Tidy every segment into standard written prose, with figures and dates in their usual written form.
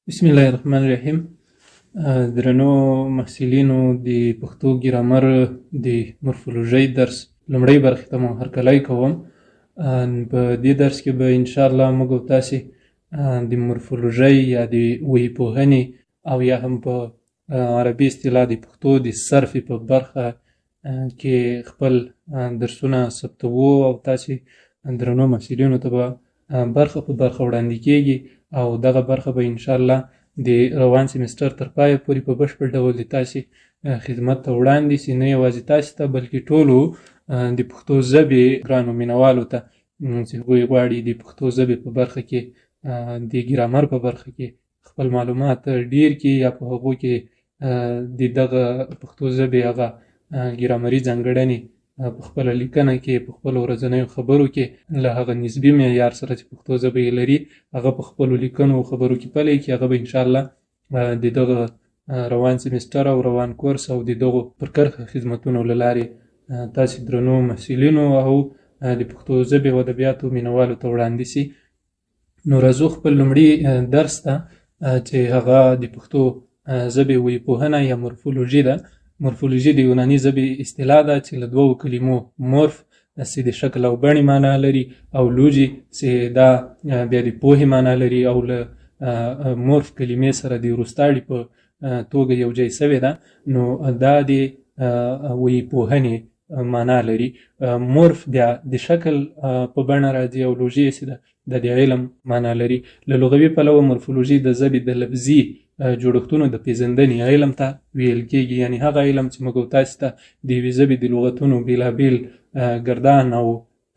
بسم الله الرحمن الرحیم. درنو محصلینو، د پښتو ګرامر د مورفولوژۍ درس لومړۍ برخې ته مو هرکلی کوم. په دې درس کې به انشاءالله موږ او تاسې د مورفولوژۍ یا د وییپوهنې او یا هم په عربي اصطلاح د پښتو د صرفې په برخه کې خپل درسونه ثبتوو، او تاسې درنو محصلینو ته به برخه په برخه وړاندې کیږي، او دغه برخه به انشاءالله د روان سمستر تر پایه پورې په بشپړ ډول د تاسې خدمت ته وړاندې سي، نه یوازې تاسې ته بلکې ټولو د پښتو ژبې ګرانو مینوالو ته چې هغوی غواړي د پښتو ژبې په برخه کې، د ګرامر په برخه کې خپل معلومات ډیر کړي، یا په هغو کې د دغه پښتو ژبې هغه ګرامري ځانګړنې په خپله لیکنه کې، په خپلو ورځنیو خبرو کې له هغه نسبي معیار سره چې پښتو ژبه یې لري هغه په خپلو لیکنو او خبرو کې پلی کړي، هغه به انشاءالله د دغه روان سمستر او روان کورس او د دغو پر کرښه خدمتونو له لارې تاسې درنو محصلینو او د پښتو ژبې او ادبیاتو مینوالو ته وړاندې سي. نو راځو خپل لومړي درس ته چې هغه د پښتو ژبې وییپوهنه یا مورفولوژي ده. مورفولوژي د یوناني ژبې اصطلاح ده چې له دوو کلمو مورف چې د شکل او بڼې معنا لري او لوژي چې دا بیا د پوهې معنا لري، او له مورف کلمې سره د وروستاړي په توګه یو ځای سوې ده، نو دا د وییپوهنې معنا لري. مورف بیا د شکل په بڼه راځي او لوژي چې ده د د علم معنا لري. له لغوي پلوه مورفولوژي د ژبې د لفظي جوړښتونو د پېژندنې علم ته ویل کیږي، یعنی هغه علم چې موږ او تاسې ته د یوې ژبې د لغتونو بېلابېل ګردان او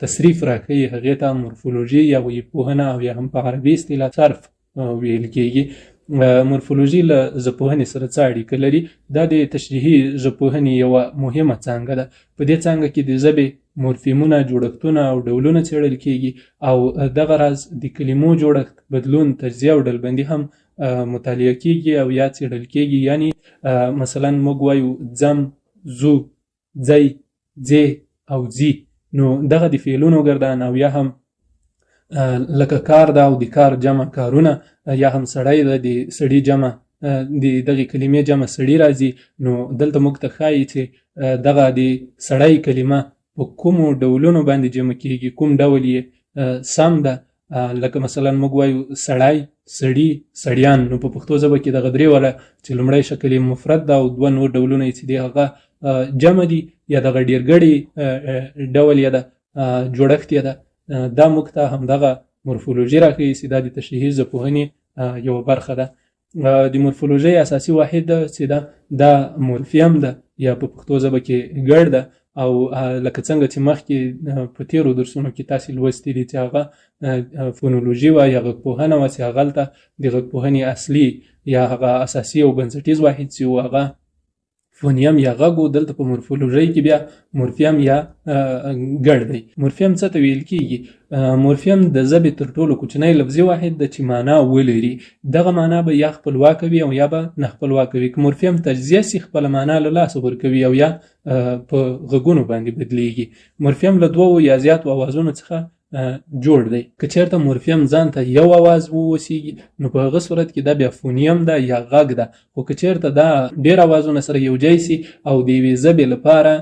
تصریف راښیي هغې ته مورفولوژي یا وییپوهنه او یا هم په عربي اصطلاح صرف ویل کیږي. مورفولوژي له ژبپوهنې سره څه اړیکه لري؟ دا د تشریحي ژبپوهنې یوه مهمه څانګه ده. په دې څانګه کې د ژبې مورفیمونه، جوړښتونه او ډولونه څېړل کیږي، او دغه راز د کلمو جوړښت، بدلون، تجزیه او ډلبندي هم مطالعه کیږي او یا څېړل کیږي. یعنی مثلا موږ وایو ځم، ځو، ځئ، ځې او ځي، نو دغه د فعلونو ګردان او یا هم لکه کار ده او د کار جمع کارونه، یا هم سړی ده د سړي جمع، د دغې کلمې جمع سړي راځي، نو دلته موږ ته ښایي چې دغه د سړی کلمه په کومو ډولونو باندې جمع کیږي، کوم ډول یې سم ده. لکه مثلا موږ وایو سړی، سړي، سړیان، نو په پښتو ژبه کې دغه درې واړه چې لومړی شکل یې مفرد ده او دوه نور ډولونه یې چې دي هغه جمع دي، یا دغه ډېرګړي ډول یې ده، جوړښت یې ده، دا موږ ته همدغه مورفولوژي راښیي چې دا د تشریحي ژبپوهنې یوه برخه ده. د مورفولوژۍ اساسي واحد چې ده دا مورفیم ده یا په پښتو ژبه کې ګړ ده، او لکه څنګه چې مخکې په تېرو درسونو کې تاسې لوستي دي چې هغه فونولوژي وه یا غږپوهنه وه، چې هغلته د غږپوهنې اصلي یا هغه اساسي او بنسټیز واحد چې و هغه فونیم یا غږ و. دلته په مورفولوژۍ کې بیا مورفیم یا ګړ دی. مورفیم څه ته ویل کیږي؟ مورفیم د ژبې تر ټولو کوچنی لفظي واحد ده چې معنا ولري. دغه معنا به یا خپلواکه وي او یا به نه خپلواکه وي. که مورفیم تجزیه سي خپله معنا له لاسه ورکوي او یا په غږونو باندې بدلیږي. مورفیم له دوو یا زیاتو اوازونو څخه جوړ دی. که چېرته مورفیم ځان ته یو اواز واوسیږي نو په هغه صورت کې دا بیا فونیم ده یا غږ ده، خو که چېرته دا ډېر اوازونه سره یو ځای سي او د یوې ژبې لپاره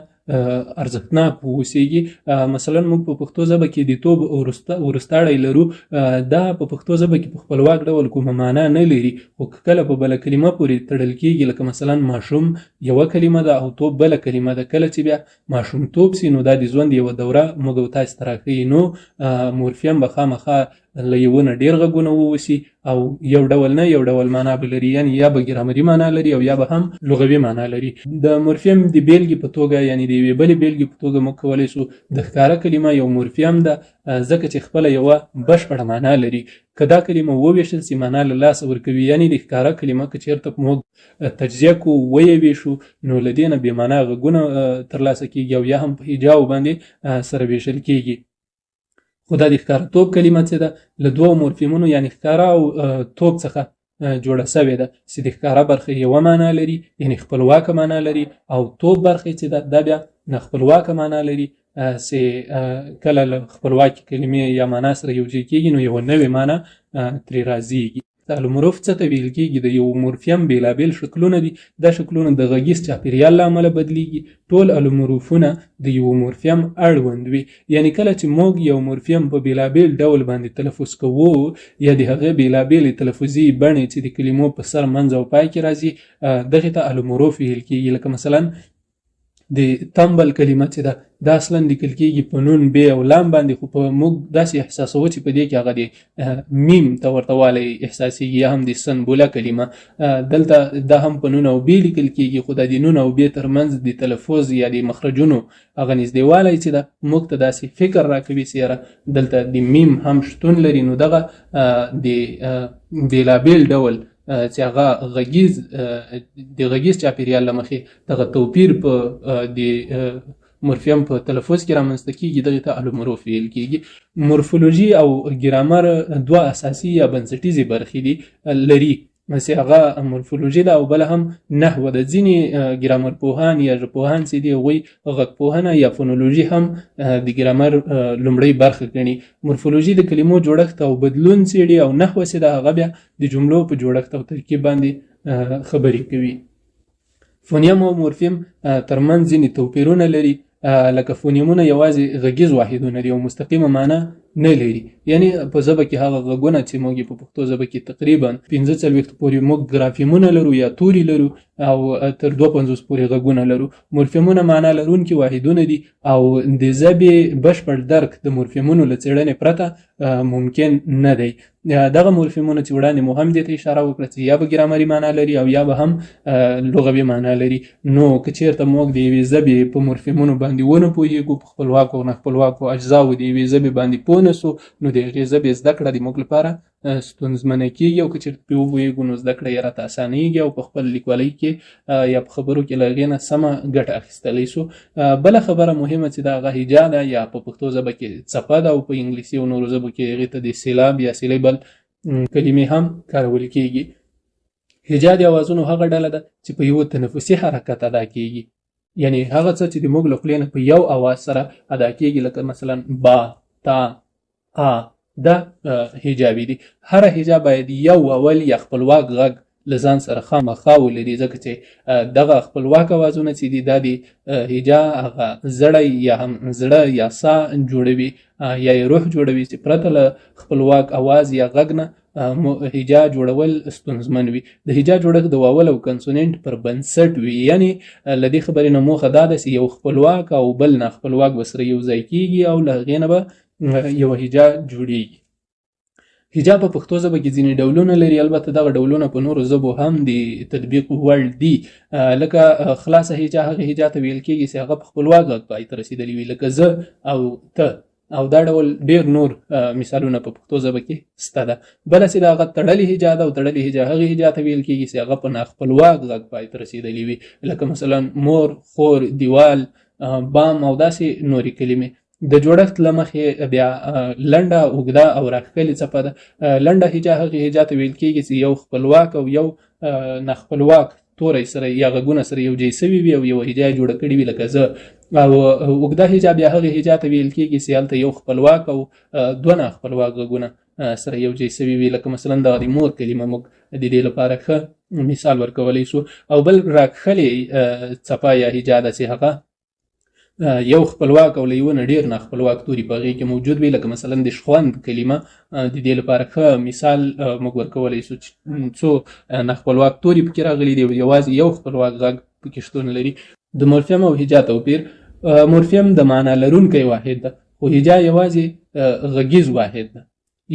ارزښتناک واوسیږي، مثلا موږ په پښتو ژبه کې د توب وروستاړی لرو، دا په پښتو ژبه کې په خپلواک ډول کومه معنا نه لري، خو که کله په بله کلمه پورې تړل کیږي، لکه مثلا ماشوم یوه کلمه ده او توب بله کلمه ده، کله چې بیا ماشوم توب سي نو دا د ژوند یوه دوره موږ او تاسې ته راښیي. نو مورفیم به خامخا له یوه نه ډېر غږونه واوسي او یو ډول نه یو ډول معنا به لري، یعنی یا به ګرامري معنا لري او یا به هم لغوي معنا لري. د مورفیم د بېلګې په توګه، یعنی د یوې بلې بېلګې په توګه موږ کولی سو د ښکاره کلمه یو مورفیم ده، ځکه چې خپله یوه بشپړه معنا لري. که دا کلمه وویشل سي معنا له لاسه ورکوي، یعنی د ښکاره کلمه که چېرته موږ تجزیه کو ویې ویشو نو له دې نه بې معنا غږونه ترلاسه کیږي او یا هم په هجاو باندې سره ویشل کیږي. خو دا د ښکاره توب کلمه چې ده له دوو مورفیمونو یعنی ښکاره او توب څخه جوړه سوې ده چې د ښکاره برخه یوه معنا لري، یعنی خپلواکه معنا لري، او توب برخه چې ده دا بیا نه خپلواکه معنا لري، چې کله له خپلواکې کلمې یا معنا سره یو ځای کیږي نو یوه نوې معنا ترې راځيږي. الومورف څه ته ویل کیږي؟ د یو مورفیم بیلابیل شکلونه دي. دا شکلونه د غږیز چاپیریال له امله بدلیږي. ټول الومورفونه د یو مورفیم اړوند وي، یعنی کله چې موږ یو مورفیم په بیلابیل ډول باندې تلفظ کوو یا د هغې بیلابیلې تلفظي بڼې چې د کلمو په سر، منځ او پای کې راځي، دغې ته الومورف ویل کیږي. لکه مثلا د تنبل کلمه چې ده، دا اصلا لیکل کیږي په نون، بې او لام باندې، خو په موږ داسې احساسوو چې په دې کې هغه د میم ته ورته والی احساسیږي. یا هم د سنبوله کلمه، دلته دا هم په نون او بې لیکل کیږي، خو د نون او بې ترمنځ د تلفظ یا د مخرجونو هغه نږدېوالی چې ده موږ ته داسې فکر راکوي چې یاره دلته د میم هم شتون لري. نو دغه د بیلابیل ډول چې هغه غږیز د غږیز چاپیریال له مخې دغه توپیر په د مورفیم په تلفظ کې رامنځته کیږي، دغې ته الومورف ویل کیږي. مورفولوژي او ګرامر دوه اساسي یا بنسټیزې برخې دي لري، چې هغه مورفولوژي ده او بله هم نحوه ده. ځینې ګرامر پوهان یا ژبپوهان چې دي هغوی غږپوهنه یا فونولوژي هم د ګرامر لومړۍ برخه ګڼي. مورفولوژي د کلمو جوړښت او بدلون څېړي او نحوه چې ده هغه بیا د جملو په جوړښت او ترکیب باندې خبرې کوي. فونیم او مورفیم ترمنځ ځینې توپیرونه لري، لکه فونیمونه یوازې غږیز واحدونه دي او مستقیمه معنا نه لري. یعنی په ژبه کې هغه غږونه چې موږ په پښتو ژبه کې تقریبا 45 پورې موږ ګرافیمونه لرو یا توري لرو او تر 52 پورې غږونه لرو. مورفیمونه معنا لرونکي واحدونه دي او د ژبې بشپړ درک د مورفیمونو له څېړنې پرته ممکن نه دی. دغه مورفیمونه چې وړاندې مو هم دې ته اشاره وکړه چې یا به ګرامري معنا لري او یا به هم لغوي معنا لري. نو که چیرته موږ د یوې ژبې په مورفیمونو باندې ونه پوهیږو، په خپلواکو او ناخپلواکو اجزاوو د یوې ژبې باندې پوه نه سو، نو د هغې ژبې زده کړه د موږ لپاره ستونزمنه کیږي، او که چیرته پرې وپوهیږو نو زده کړه یې راته اسانیږي او په خپل لیکوالۍ کې یا په خبرو کې له هغې نه سمه ګټه اخیستلی سو. بله خبره مهمه چې دا هغه هجا ده یا په پښتو ژبه کې څپه ده او په انګلیسي او نورو ژبو کې هغې ته د سیلاب یا سیلیبل کلمې هم کارول کیږي. هجا د اوازونو هغه ډله ده چې په یوه تنفسي حرکت ادا کیږي، یعنی هغه څه چې د موږ له خولې نه په یو اواز سره ادا کیږي، لکه مثلا با، تا، آ، دا هجاوې دي. هره هجا باید یو اول یا خپلواک غږ له ځان سره خامخا ولري، ځکه چې دغه خپلواک اوازونه چې دي دا د هجا هغه زړی یا هم زړه یا سا جوړوي یا یې روح جوړوي، چې پرته له خپلواک اواز یا غږ نه هجا جوړول ستونزمن وي. د هجا جوړښت د واول او کنسوننټ پر بنسټ وي، یعنی له دې خبرې نه موخه دا ده چې یو خپلواک او بل ناخپلواک به سره یو ځای کیږي او له هغې نه به یوه هجا جوړیږي. هجا په پښتو ژبه کې ځینې ډولونه لري، البته دغه ډولونه په نورو ژبو هم د تطبیق وړ دي. لکه خلاصه هجا هغې هجا ته ویل کیږي چې هغه په خپلواک غږ پای ته رسېدلې وي، لکه زه او ته، او دا ډول ډېر نور مثالونه په پښتو ژبه کې سته ده. بله چې د هغه تړلې هجا ده، او تړلې هجا هغې هجا ته ویل کیږي چې هغه په ناخپلواک غږ پای ته رسېدلې وي، لکه مثلا مور، خور، دیوال، بام او داسې نورې کلمې. د جوړښت له مخې بیا لنډه، اوږده او راښکلې څپه ده. لنډه هجا هغې هجا ته ویل کیږي چې یو خپلواک او یو ناخپلواک توری سره یا غږونه سره یو ځای سوي وي او یوه هجا یې جوړه کړې وي، لکه زه. او اوږده هجا بیا هغې هجا ته ویل کیږي چې هلته یو خپلواک او دوه ناخپلواک غږونه سره یو ځای سوي وي، لکه مثلا دغه د مور کلمه موږ د دې لپاره ښه مثال ورکولی سو. او بل راکښلې څپه یا هجا ده چې هغه یو خپلواک او له یوه نه ډېر ناخپلواک توري په هغې کې موجود وي، لکه مثلا د شخوند کلمه د دې لپاره ښه مثال موږ ورکولی سو چې څو ناخپلواک توري پکې راغلي دي او یوازې یو خپلواک غږ پکې شتون لري. د مورفیم او هجا توپیر. مورفیم د معنا لرونکی واحد ده، خو هجا یوازې غږیز واحد ده.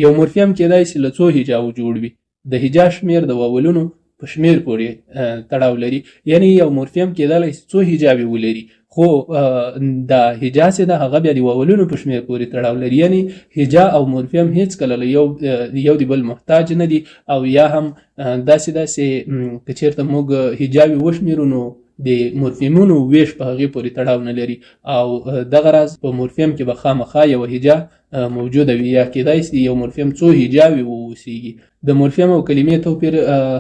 یو مورفیم کیدای شي له څو هجاوو جوړ وي. د هجا شمېر د واولونو په شمېر پورې تړاو لري، یعنی یو مورفیم کیدلی شي څو هجاوې ولري، خو دا هجا چې ده هغه بیا د واولونو په شمېر پورې تړاو لري، یعنی هجا او مورفیم هیڅکله له یو د بل محتاج نه دي، او یا هم داسې داسې که چېرته موږ هجاوې وشمېرو نو د مورفیمونو ویش په هغې پورې تړاو نه لري، او دغه راز په مورفیم کې به خامخا یوه هجا موجوده وي، یا کیدای شي یو مورفیم څو هجاوې واوسیږي. د مورفیم او کلمې توپیر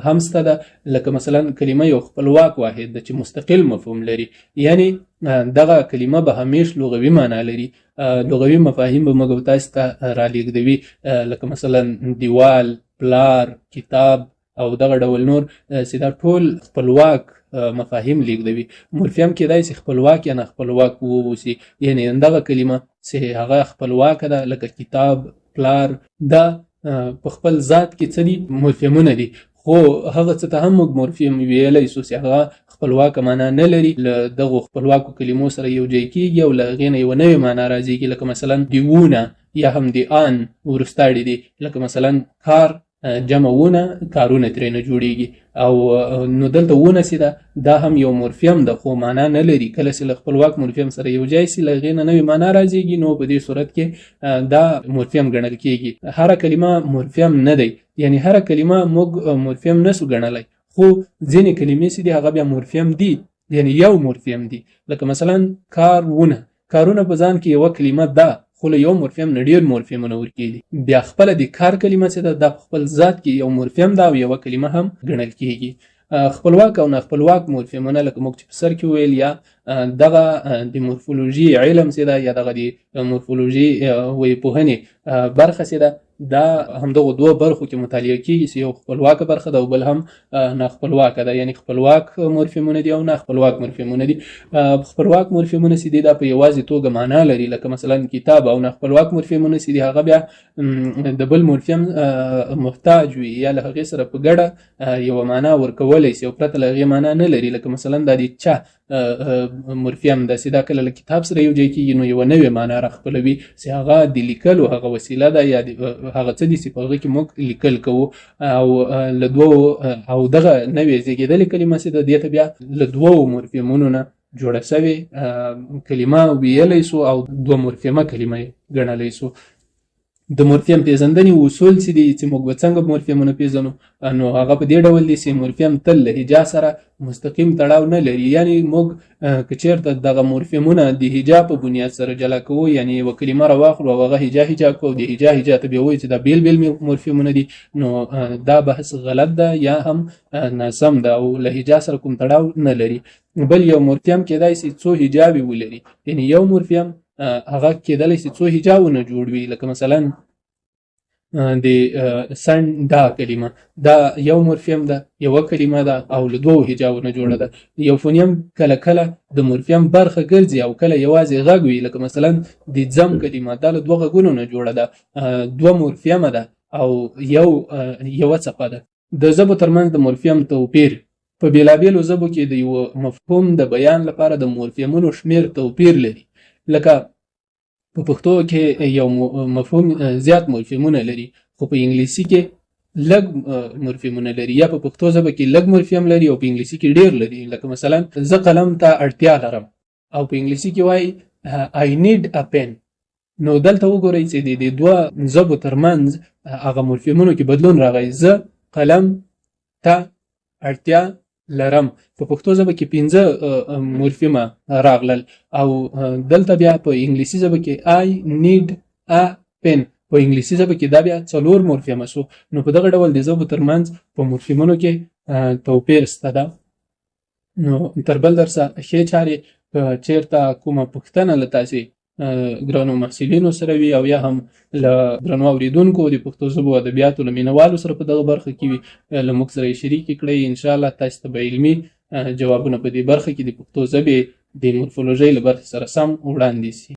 هم سته ده، لکه مثلا کلمه یو خپلواک واحد ده چې مستقل مفهوم لري، یعنی دغه کلمه به همیش لغوي معنا لري، لغوي مفاهیم به موږ تاسو ته رالیږدوي، لکه مثلا دیوال، پلار، کتاب او دغه ډول نور چې دا ټول خپلواک مفاهیم لیږدوي. مورفیم کېدای شي خپلواک یا ناخپلواک واوسي، یعنې دغه کلمه چې هغه خپلواکه ده لکه کتاب، پلار، دا په خپل ذات کې څه دي؟ مورفیمونه دي. خو هغه څه ته هم موږ مورفیم ویلی سو چې هغه خپلواکه معنا نه لري، له دغو خپلواکو کلمو سره یو ځای کېږي او له هغې نه یوه نوې معنا راځيږي، لکه مثلا د وونه یا هم د آن وروستاړي دي، لکه مثلا کار جمع ونه کارونه ترې نه جوړیږي. او نو دلته ونه چې ده دا هم یو مورفیم ده خو معنا نه لري، کله چې له خپلواک مورفیم سره یو ځای سي له هغې نه نوې معنا راځيږي، نو په دې صورت کې دا مورفیم ګڼل کیږي. هره کلمه مورفیم نه دی، یعنی هره کلمه موږ مورفیم نه سو ګڼلی، خو ځینې کلمې چې دي هغه بیا مورفیم دي، یعنی یو مورفیم دي، لکه مثلا کارونه. کارونه په ځان کې یوه کلمه ده خو له یو مورفیم نه ډېر مورفیمونه ورکېږي. بیا خپله د کار کلمه چې ده دا په خپل ذات کې یو مورفیم ده او یوه کلمه هم ګڼل کېږي. خپلواک او ناخپلواک مورفیمونه لکه موږ چې په سر کې وویل، یا دغه د مورفولوژي علم چې ده یا دغه د مورفولوژي ویپوهنې برخه چې ده دا همدغو دوو برخو کې مطالعه کېږي چې یو خپلواکه برخه ده او بل هم ناخپلواکه ده، یعنی خپلواک مورفیمونه دي او ناخپلواک مورفیمونه دي. خپلواک مورفیمونه چې دي دا په یوازې توګه معنا لري، لکه مثلا کتاب، او ناخپلواک مورفیمونه چې دي هغه بیا د بل مورفیم محتاج وي یا له هغې سره په ګډه یوه معنا ورکولی سي او پرته له هغې معنا نه لري، لکه مثلا دا د چا مورفیم ده چې دا کله له کتاب سره یو ځای کېږي نو یوه نوې معنا راخپلوي چې هغه د لیکلو هغه وسیله ده یا هغه څه دي چې په هغه کې موږ لیکل کوو. او له دوو او دغه نوې زېږېدلې کلمه چې ده دې ته بیا له دوو مورفیمونو نه جوړه شوې کلمه ویلی سو او دوه مورفیمه کلمه یې ګڼلی سو. د مورفیم پېژندنې اصول چې دي چې موږ به څنګه مورفیمونه پېژنو، نو هغه په دې ډول دي چې مورفیم تل له هجا سره مستقیم تړاو نه لري، یعنی موږ که چېرته دغه مورفیمونه د هجا په بنیاد سره جلا کوو، یعنی یوه کلمه راواخلو او هغه هجا هجا کوو، د هجا هجا ته بیا وایو چې دا بېل بېل مورفیمونه دي، نو دا بحث غلط ده یا هم ناسم ده او له هجا سره کوم تړاو نه لري. بل یو مورفیم کېدای شي څو هجاوې ولري، یعنی یو مورفیم هغه کېدلی شي څو هجاوونه جوړ وي، لکه مثلا د سن دا کلمه دا یو مورفیم ده، یوه کلمه ده او له دوو هجاوونو جوړه ده. یو فونیم کله کله د مورفیم برخه ګرځي او کله یوازې غږ وي، لکه مثلا د ځم کلمه دا له دوه غږونو نه جوړه ده، دوه مورفیمه ده او یوه څپه ده. د ژبو ترمنځ د مورفیم توپیر: په بېلابېلو ژبو کې د یوه مفهوم د بیان لپاره د مورفیمونو شمېر توپیر لري، لکه په پښتو کې یو مفهوم زیات مورفیمونه لري خو په انګلیسي کې لږ مورفیمونه لري، یا په پښتو ژبه کې لږ مورفیم لري او په انګلیسي کې ډېر لري. لکه مثلا زه قلم ته اړتیا لرم او په انګلیسي کې وایي I need a pen. نو دلته وګورئ چې د دې دوه ژبو ترمنځ هغه مورفیمونو کې بدلون راغی، زه قلم ته اړتیا لرم. په پښتو ژبه کې 5 مورفیمه راغلل او دلته بیا په انګلیسي ژبه کې I need a pen، په انګلیسي ژبه کې دا بیا 4 مورفیمه سو. نو په دغه ډول د ژبو ترمنځ په مورفیمونو کې توپیر شته ده. نو تر بل درسه ښې چارې. که چېرته کومه پوښتنه له تاسې ګرانو محصلینو سره وي او یا هم له درنو اورېدونکو د پښتو ژبو ادبیاتو له مینهوالو سره په دغه برخه کې وي، له موږ سره یې شریکې کړئ. انشاءالله تاسې ته به علمي جوابونه په دې برخه کې د پښتو ژبې د مورفولوژۍ له برخې سره سم وړاندې سي.